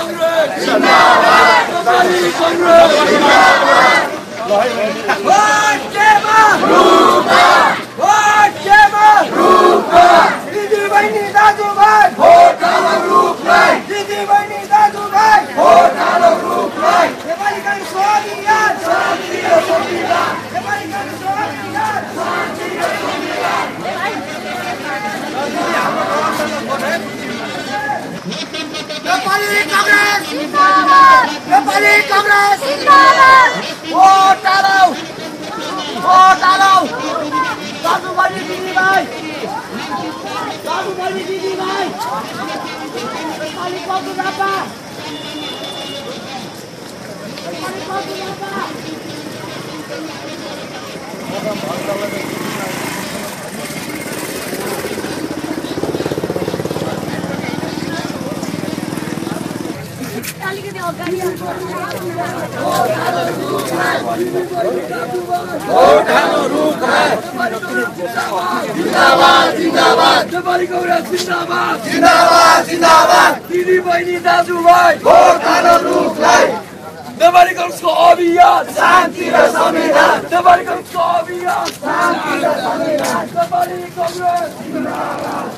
कांग्रेस जिंदाबाद नेपाली कांग्रेस जिंदाबाद वोट केमा रुपा वोट केमा रुपा दिदी बहिनी दाजुभाइ भोट हालो रुपलाई दिदी बहिनी दाजुभाइ भोट हालो रुपलाई नेपाली कांग्रेस अभियान शान्ति र संविधान नेपाली कांग्रेस अभियान शान्ति र संविधान नेपाली कांग्रेस जिंदाबाद नेपाली कांग्रेस जिंदाबाद भोट हालो दाजुभाइ दिदीभाइ नेपाली कपुरापा नेपाली कपुरापा अलिकति अगाडि जिंदाबाद जिंदाबाद नेपाली कांग्रेस जिंदाबाद जिंदाबाद जिंदाबाद दिदी बहिनी दाजुभाइ भोट हालो रुखलाई नेपाली कांग्रेसको अभियान शान्ति र संविधान नेपाली कांग्रेसको अभियान शान्ति र संविधान नेपाली कांग्रेस जिंदाबाद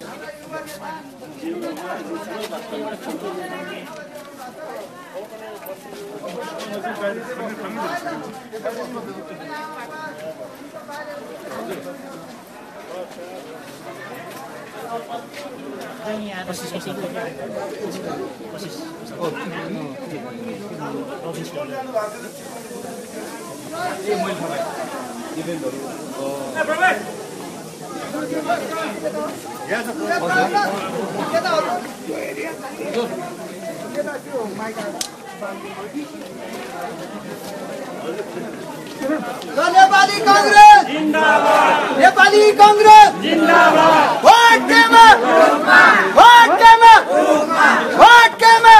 नेपाली कांग्रेस जिंदाबाद नेपाली कांग्रेस जिंदाबाद भोट केमा भोट केमा भोट केमा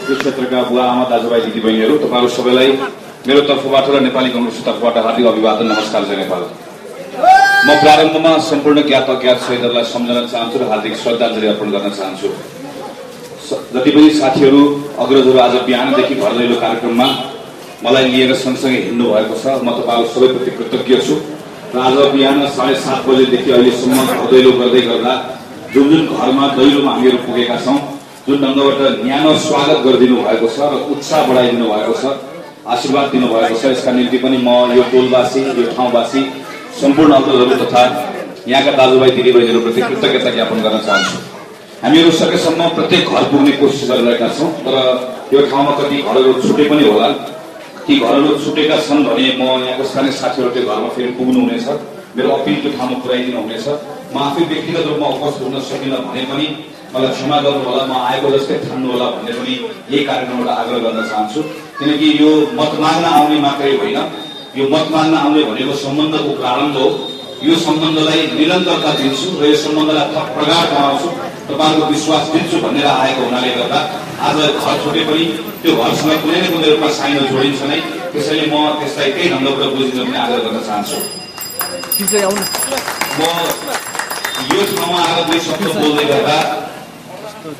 यो क्षेत्रका बुवा आमा दाजुभाइ दिदीबहिनीहरू तपाईहरु सबैलाई मेरो तर्फबाट र नेपाली कांग्रेसको तर्फबाट हार्दिक अभिवादन नमस्कार जय नेपाल। म प्रारम्भमा सम्पूर्ण ज्ञात अज्ञात शहीदहरुलाई सम्झन चाहन्छु र हार्दिक श्रद्धाञ्जली अर्पण गर्न चाहन्छु। जति पनि साथीहरु अग्रजहरु आज बिहानदेखि घर दैलो कार्यक्रममा मलाई लिएर सँगसँगै हिँड्नु भएको छ, म तपाईहरु सबैप्रति कृतज्ञ छु। र आज बिहान 7:30 बजेदेखि अहिलेसम्म घर दैलो गर्दै गर्दा जुन घरमा दैलोमा हामीहरु पुगेका छौं, जुन ढंगबाट न्यानो स्वागत गरिदिनु भएको छ र उत्साह बढाइदिनु भएको छ, आशीर्वाद दिनु भएको छ, यसका निम्ति पनि म यो टोलवासी यो ठाउँवासी सम्पूर्ण अग्रजहरु तथा यहाँका दाजुभाइ दिदीबहिनीहरुप्रति कृतज्ञता ज्ञापन गर्न चाहन्छु। हामीहरु सकेसम्म प्रत्येक घर पुग्ने कोसिस गरिरहेका छौं, तर यो ठाउँमा कति घरहरु छुटे पनि होला। ती घरहरु छुटेका छन् भने म यहाँको स्थानीय साथीहरुको घरमा फेरि पुग्नु हुनेछ, मेरो अपिल त्यो ठाउँमा पुर्याइदिनु हुनेछ। म आफै व्यक्तिगत रूपमा उपस्थित हुन सकिनँ भने पनि मलाई क्षमा गर्नु होला, म आएको जस्तै ठान्नु होला भन्ने पनि यही कार्यक्रमबाट आग्रह गर्न चाहन्छु। किनकि यो मत माग्न आउने मात्रै होइन, यो मत माग्न आउने भनेको सम्बन्धको प्रारम्भ हो। यो सम्बन्धलाई निरन्तरता दिन्छु र यो सम्बन्धलाई थप प्रगाढ बनाउँछु, तपाईहरुको विश्वास दिन्छु भनेर आएको हुनाले गर्दा आज घर छुटे पनि त्यो घरसँग कुनै न कुनै रूपमा साइनो जोडिन्छ नै। त्यसैले म त्यसलाई त्यही ढंगबाट बुझिन पनि आग्रह गर्न चाहन्छु। म यो ठाउँमा आएर 2 शब्द बोल्दै गर्दा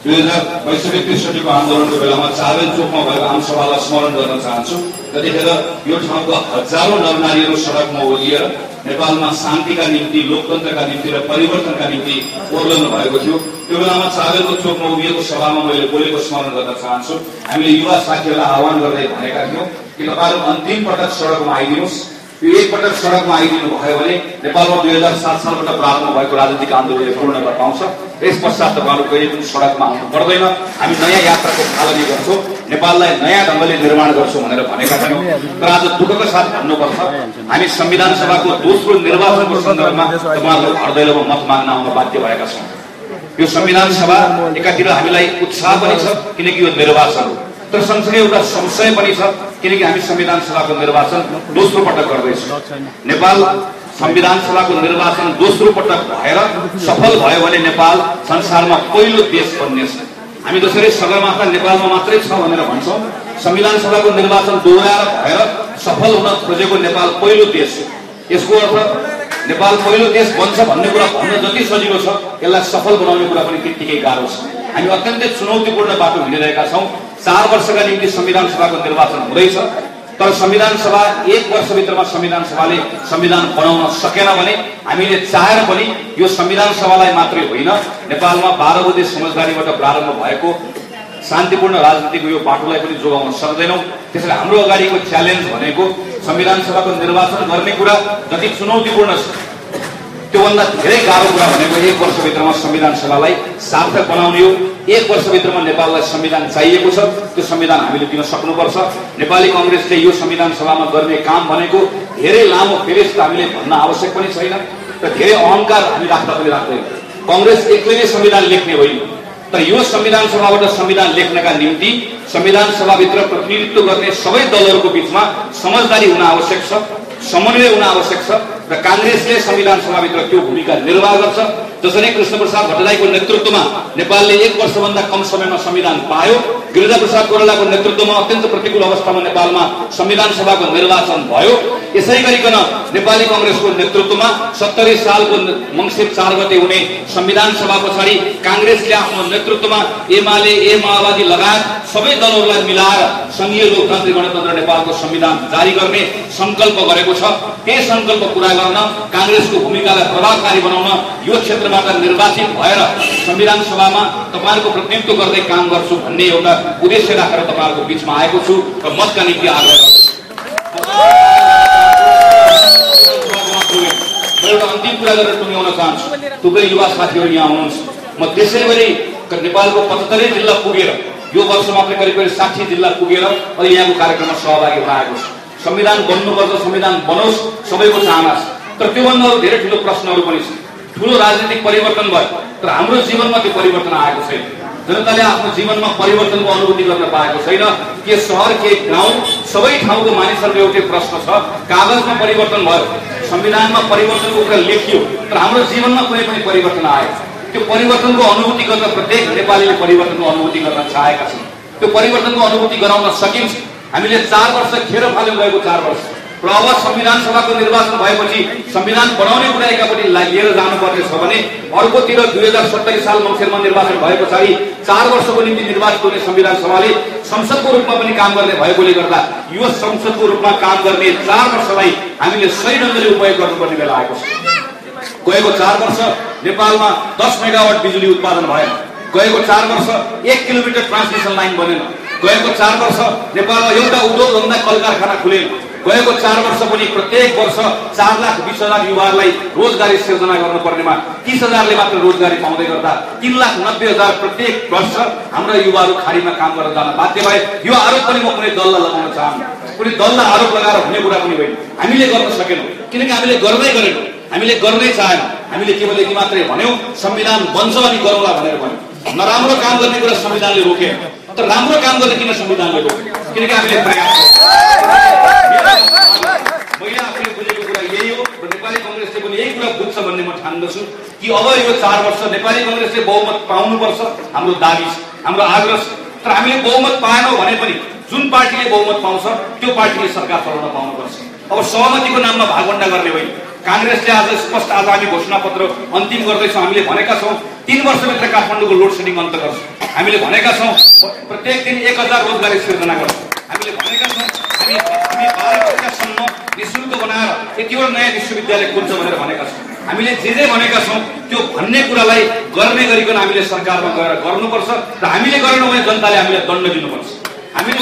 2062-63 आन्दोलनको बेलामा चाबेल चोकमा भएको आमसभालाई स्मरण गर्न चाहन्छु। त्यतिखेर यो ठाउँका हजारौं नरनारीहरू सडकमा ओर्लिएर नेपालमा शान्तिका निम्ति, लोकतन्त्रका निम्ति र परिवर्तनका निम्ति ओर्लनु भएको थियो। त्यो बेलामा चाबेलको चोकमा उभिएको सभामा मैले बोलेको स्मरण गर्न चाहन्छु। हामीले युवा साथीहरूलाई आह्वान गर्दै भनेका थियौं कि तपाईहरु अन्तिम पटक सडकमा आइदिनुस्। यो एक पटक सडकमा आइदिनु भयो भने नेपालमा 2007 सालबाट प्रारम्भ भएको राजनीतिक आन्दोलनले पूर्णता पाउँछ। यस पश्चात तपाईहरु कहिले पनि सडकमा आउनु पर्दैन। हामी नयाँ यात्राको थालनी गर्छौं, नेपाललाई नयाँ ढंगले निर्माण गर्छौं भनेर भनेका थियौं। तर आज दुःखको साथ भन्नुपर्छ, हामी संविधान सभाको दोस्रो निर्वाचनको सन्दर्भमा तपाईहरुको घर दैलोमा मत माग्न आउन बाध्य भएका छौं। यो संविधान सभा एकातिर हामीलाई उत्साह पनि छ किनकि यो निर्वाचन हो, तर सँगसँगै एउटा संशय पनि छ, किनकि हामी संविधान सभाको निर्वाचन दोस्रो पटक गर्दैछौँ। नेपाल संविधान सभाको निर्वाचन दोस्रो पटक भएर सफल भयो भने नेपाल संसारमा पहिलो देश बन्नेछ। हामी जसरी सगरमाथा नेपालमा मात्रै छ भनेर भन्छौँ, संविधान सभाको निर्वाचन दोहोऱ्याएर भएर सफल हुन खोजेको नेपाल पहिलो देश हो। यसको अर्थ नेपाल पहिलो देश बन्छ भन्ने कुरा भन्न जति सजिलो छ, यसलाई सफल बनाउने कुरा पनि त्यतिकै गाह्रो छ। हामी अत्यन्तै चुनौतीपूर्ण बाटो हिँडिरहेका छौँ। 4 वर्षका निम्ति संविधान सभाको निर्वाचन हुँदैछ, तर संविधान सभा 1 वर्षभित्रमा संविधान सभाले संविधान बनाउन सकेन भने हामीले चाहेर पनि यो संविधान सभालाई मात्रै होइन, नेपालमा 12 बुँदे समझदारीबाट प्रारम्भ भएको शान्तिपूर्ण राजनीतिको यो बाटोलाई पनि जोगाउन सक्दैनौँ। त्यसैले हाम्रो अगाडिको च्यालेन्ज भनेको संविधान सभाको निर्वाचन गर्ने कुरा जति चुनौतीपूर्ण छ, त्योभन्दा धेरै गाह्रो कुरा भनेको 1 वर्षभित्रमा संविधान सभालाई सार्थक बनाउने हो। 1 वर्षभित्रमा नेपाललाई संविधान चाहिएको छ, त्यो संविधान हामीले दिन सक्नुपर्छ। नेपाली कांग्रेसले यो संविधान सभामा गर्ने काम भनेको धेरै लामो फेरिस्त हामीले भन्न आवश्यक पनि छैन र धेरै अहंकार हामी राख्दा पनि राख्दैनौँ। कांग्रेस एक्लैले संविधान लेख्ने होइन, तर यो संविधान सभाबाट संविधान लेख्नका निम्ति संविधान सभाभित्र प्रतिनिधित्व गर्ने सबै दलहरूको बीचमा समझदारी हुन आवश्यक छ, समन्वय हुन आवश्यक छ र कांग्रेसले संविधान सभाभित्र त्यो भूमिका निर्वाह गर्छ। जसरी कृष्णप्रसाद भट्टराईको नेतृत्वमा नेपालले 1 वर्षभन्दा कम समयमा संविधान पायो, गिरिजाप्रसाद कोइरालाको नेतृत्वमा अत्यन्त प्रतिकूल अवस्थामा नेपालमा संविधान सभाको निर्वाचन भयो। यसै गरिकन नेपाली कांग्रेसको नेतृत्वमा 70 सालको मंसिर 4 गते हुने संविधान सभा पछाडि कांग्रेसले आफ्नो नेतृत्वमा एमाले, माओवादी लगायत सबै दलहरूलाई मिलाएर संघीय लोकतान्त्रिक गणतन्त्र नेपालको संविधान जारी गर्ने संकल्प गरेको छ। त्यही संकल्प पूरा गर्न, कांग्रेसको भूमिकालाई प्रभावकारी बनाउन यो क्षेत्रबाट निर्वाचित भएर संविधान सभामा तपाईहरुको प्रतिनिधित्व गर्दै काम गर्छु भन्ने एउटा उद्देश्य राखेर तपाईहरुको बीचमा आएको छु र मतका निम्ति आग्रह गर्छु। एउटा अन्तिम कुरा गरेर टुङ्ग्याउन चाहन्छु। थुप्रै युवा साथीहरू यहाँ हुनुहुन्छ। म देशैभरि नेपालको 75 जिल्ला पुगेर यो वर्ष मात्रै करिब 60 जिल्ला पुगेर अहिले यहाँको कार्यक्रममा सहभागी हुन आएको छु। संविधान बन्नुपर्छ, संविधान बनोस् सबैको चाहना छ, तर त्योभन्दा धेरै ठुलो प्रश्नहरू पनि छन्। ठुलो राजनीतिक परिवर्तन भयो, तर हाम्रो जीवनमा त्यो परिवर्तन आएको छैन। जनताले आफ्नो जीवनमा परिवर्तनको अनुभूति गर्न पाएको छैन। के शहर के गाउँ सबै ठाउँको मानिसहरूको एउटै प्रश्न छ, कागजमा परिवर्तन भयो, संविधानमा परिवर्तनको कुरा लेखियो, तर हाम्रो जीवनमा कुनै पनि परिवर्तन आएन। त्यो परिवर्तनको अनुभूति गर्न प्रत्येक नेपालीले परिवर्तनको अनुभूति गर्न चाहेका छन्। त्यो परिवर्तनको अनुभूति गराउन सकिन्छ। हामीले 4 वर्ष खेर फाल्यौं, गएको 4 वर्ष र अब संविधान सभाको निर्वाचन भएपछि संविधान बनाउने कुरा एकापट्टि लिएर जानुपर्ने छ भने अर्कोतिर 2070 साल मङ्सिरमा निर्वाचन भए पछाडि 4 वर्षको निम्ति निर्वाचित हुने संविधान सभाले संसदको रूपमा पनि काम गर्ने भएकोले गर्दा यो संसदको रूपमा काम गर्ने 4 वर्षलाई हामीले सही ढङ्गले उपयोग गर्नुपर्ने बेला आएको छ। गएको 4 वर्ष नेपालमा 10 मेगावाट बिजुली उत्पादन भएन। गएको 4 वर्ष 1 किलोमिटर ट्रान्समिसन लाइन बनेन। गएको 4 वर्ष नेपालमा एउटा उद्योग धन्दा कल कारखाना खुलेन। गएको 4 वर्ष पनि प्रत्येक वर्ष 4,20,000 युवाहरूलाई रोजगारी सृजना गर्नुपर्नेमा 30,000ले मात्र रोजगारी पाउँदै गर्दा 3,90,000 प्रत्येक वर्ष हाम्रा युवाहरू खाडीमा काम गर्न जान बाध्य भए। यो आरोप पनि म कुनै दललाई लगाउन चाहन्छु, कुनै दललाई आरोप लगाएर हुने कुरा पनि होइन। हामीले गर्न सकेनौँ किनकि हामीले गर्दै गरेनौँ, हामीले गर्नै चाहेनौँ। हामीले केवल यति मात्रै भन्यौँ संविधान बन्छ अनि गरौँला भनेर भन्यौँ। नराम्रो काम गर्ने कुरा संविधानले रोकेन, तर राम्रो काम गर्ने किन संविधानले रोक्यो? किनकि हामीले प्रयास मैले आफूले बुझेको कुरा यही हो र नेपाली कांग्रेसले पनि यही कुरा बुझ्छ भन्ने म ठान्दछु कि अब यो 4 वर्ष नेपाली कांग्रेसले बहुमत पाउनुपर्छ, हाम्रो दाबी छ, हाम्रो आग्रह छ। तर हामीले बहुमत पाएनौँ भने पनि जुन पार्टीले बहुमत पाउँछ त्यो पार्टीले सरकार चलाउन पाउनुपर्छ। अब सहमतिको नाममा भागवण्डा गर्ने होइन। कांग्रेसले आज स्पष्ट आज हामी घोषणापत्र अन्तिम गर्दैछौँ। हामीले भनेका छौँ 3 वर्षभित्र काठमाडौँको लोड सेडिङ अन्त गर्छौँ। हामीले भनेका छौँ प्रत्येक दिन 1000 रोजगारी सृजना गर्छौँ। हामीले भनेका छौँ हामी 12 कक्षासम्म निःशुल्क बनाएर यतिवटा नयाँ विश्वविद्यालय खोल्छ भनेर भनेका छौँ। हामीले जे भनेका छौँ त्यो भन्ने कुरालाई गर्ने गरिकन हामीले सरकारमा गएर गर्नुपर्छ र हामीले गरेनौँ भने जनताले हामीलाई दण्ड दिनुपर्छ। हामीले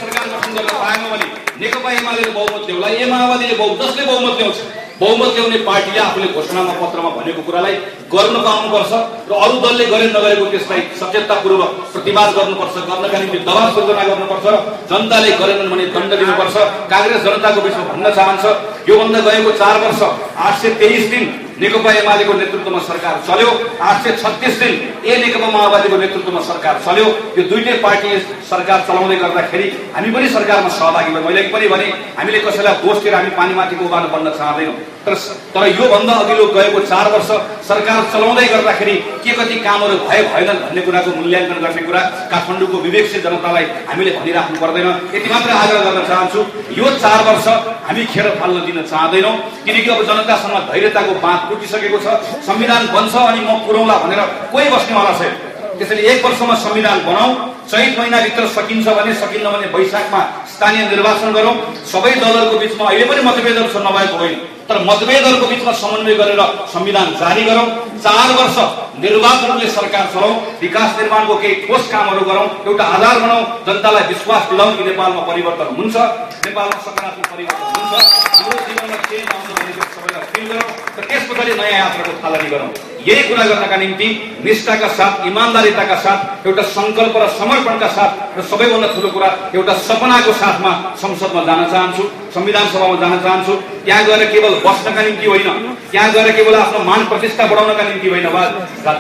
सरकार गठन गर्न पाएनौँ भने नेकपा एमाले बहुमत ल्याउला, माओवादीले जसले बहुमत ल्याउँछ, बहुमत ल्याउने पार्टीले आफूले घोषणामा पत्रमा भनेको कुरालाई गर्न पाउनुपर्छ र अरू दलले गरे नगरेको त्यसलाई सचेततापूर्वक प्रतिवाद गर्नुपर्छ, गर्नका निम्ति दबाव सृजना गर्नुपर्छ र जनताले गरेनन् भने दण्ड दिनुपर्छ। कांग्रेस जनताको बीचमा भन्न चाहन्छ योभन्दा गएको 4 वर्ष 823 दिन नेकपा एमालेको नेतृत्वमा सरकार चल्यो। 836 दिन नेकपा माओवादीको नेतृत्वमा सरकार चल्यो। यो दुईटै पार्टी सरकार चलाउँदै गर्दाखेरि हामी पनि सरकारमा सहभागी भयौँ। मैले पनि भने हामीले कसैलाई दोष दिएर हामी पानीमाथिको उभानो बन्न चाहँदैनौँ। तर योभन्दा अघिल्लो गएको 4 वर्ष सरकार चलाउँदै गर्दाखेरि के कति कामहरू भए भएनन् भन्ने कुराको मूल्याङ्कन गर्ने कुरा काठमाडौँको विवेकशील जनतालाई हामीले भनिराख्नु पर्दैन। यति मात्र आग्रह गर्न चाहन्छु, यो 4 वर्ष हामी खेर फाल्न दिन चाहँदैनौँ, किनकि अब जनतासँग धैर्यताको बाँध टुटिसकेको छ। संविधान बन्छ अनि म पुरौँला भनेर कोही बस्नेवाला छैन। त्यसैले 1 वर्षमा संविधान बनाऊ, चैत महिनाभित्र सकिन्छ भने सकिन्न भने वैशाखमा स्थानीय निर्वाचन गरौँ। सबै दलहरूको बिचमा अहिले पनि मतभेदहरू छ, नभएको होइन, तर मतभेदहरूको बिचमा समन्वय गरेर संविधान जारी गरौँ। 4 वर्ष निर्वाचनले सरकार चलाउँ, विकास निर्माणको केही ठोस कामहरू गरौँ, एउटा आधार बनाऊ, जनतालाई विश्वास दिलाउँ कि नेपालमा परिवर्तन हुन्छ, नेपालमा सकारात्मक परिवर्तन हुन्छ, हाम्रो जीवनमा चेन्ज आउँछ भन्ने सबैलाई फिल गरौँ र त्यस पछाडि नयाँ यात्राको थालनी गरौँ। यही कुरा गर्नका निम्ति निष्ठाका साथ, इमानदारिताका साथ, एउटा संकल्प र समर्पणका साथ र सबैभन्दा ठुलो कुरा एउटा सपनाको साथमा संसदमा जान चाहन्छु, संविधान सभामा जान चाहन्छु। त्यहाँ गएर केवल बस्नका निम्ति होइन, त्यहाँ गएर केवल आफ्नो मान प्रतिष्ठा बढाउनका निम्ति होइन, वा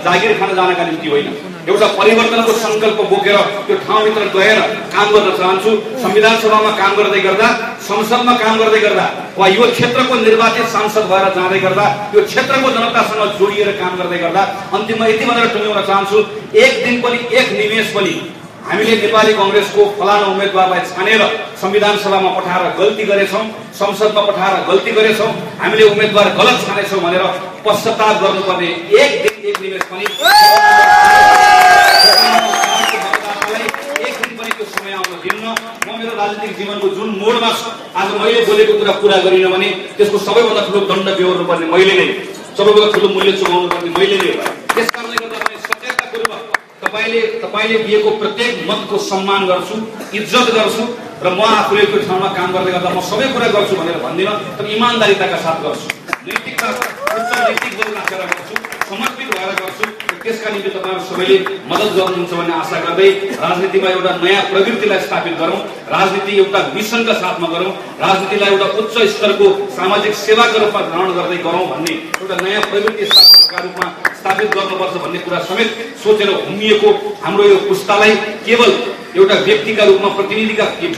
जागिर खान जानका निम्ति होइन, एउटा परिवर्तनको संकल्प बोकेर त्यो ठाउँभित्र गएर काम गर्न चाहन्छु। संविधान सभामा काम गर्दै गर्दा, संसदमा काम गर्दै गर्दा, वा यो क्षेत्रको निर्वाचित सांसद भएर जाँदै गर्दा, यो क्षेत्रको जनतासँग जोडिएर काम गर्दै गर्दा अन्तिममा यति भनेर टुङ्ग्याउन चाहन्छु, एक दिन पनि, एक निमेष पनि हामीले नेपाली कांग्रेसको फलाना उम्मेदवारलाई छानेर संविधान सभामा पठाएर गल्ती गरेछौँ, संसदमा पठाएर गल्ती गरेछौँ, हामीले उम्मेदवार गलत छानेछौँ भनेर पश्चाताप गर्नुपर्ने एक दिन, एक निमेष पनि समय आउन दिन्न। म मेरो राजनीतिक जीवनको जुन मोडमा आज मैले बोलेको कुरा पुरा गरिनँ भने त्यसको सबैभन्दा ठुलो दण्ड बेहोर्नु पर्ने मैले नै, सबैभन्दा ठुलो मूल्य चुकाउनु पर्ने मैले नै हो। त्यसकारणले गर्दा म सचेततापूर्वक तपाईले दिएको प्रत्येक मतको सम्मान गर्छु, इज्जत गर्छु र म आफूले त्यो ठाउँमा काम गर्दै गर्दा म सबै कुरा गर्छु भनेर भन्दिनँ, तर इमानदारिताका साथ गर्छु, नैतिकता, उच्च नैतिक बोध राखेर गर्छु, समर्पित भएर गर्छु। त्यसका निम्ति तपाईहरु सबैले मद्दत गर्नुहुन्छ भन्ने आशा गर्दै राजनीतिमा एउटा नयाँ प्रवृत्तिलाई स्थापित गरौँ, राजनीति एउटा मिसनका साथमा गरौँ, राजनीतिलाई एउटा उच्च स्तरको सामाजिक सेवाका रूपमा ग्रहण गर्दै गरौँ भन्ने एउटा नयाँ प्रवृत्ति स्थापनाका रूपमा स्थापित गर्नुपर्छ भन्ने कुरा समेत सोचेर घुमिएको हाम्रो यो पुस्तालाई केवल एउटा व्यक्तिका रूपमा,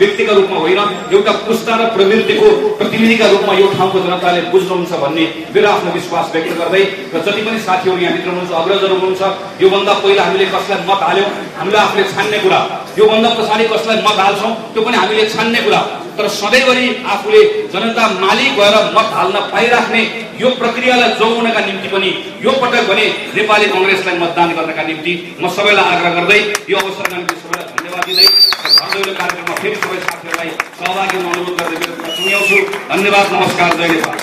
व्यक्तिका रूपमा होइन, एउटा पुस्ता र प्रवृत्तिको प्रतिनिधिका रूपमा यो ठाउँको जनताले बुझ्नुहुन्छ भन्ने मेरो आफ्नो विश्वास व्यक्त गर्दै र जति पनि साथीहरू यहाँ भित्र हुनुहुन्छ, अग्रजहरू हुनुहुन्छ, योभन्दा पहिला हामीले कसलाई मत हाल्यौँ हामीले आफूले छान्ने कुरा, योभन्दा पछाडि कसलाई मत हाल्छौँ त्यो पनि हामीले छान्ने कुरा, तर सधैँभरि आफूले जनता माली गएर मत हाल्न पाइराख्ने यो प्रक्रियालाई जोगाउनका निम्ति पनि यो पटक भने नेपाली कांग्रेसलाई मतदान गर्नका निम्ति म सबैलाई आग्रह गर्दै यो अवसरका निम्ति सबैलाई धन्यवाद दिँदै घरदैलो कार्यक्रममा फेरि सबै साथीहरूलाई सहभागी हुन अनुरोध गर्दै मेरो कुरा सुनाउँछु। धन्यवाद, नमस्कार, जय नेपाल।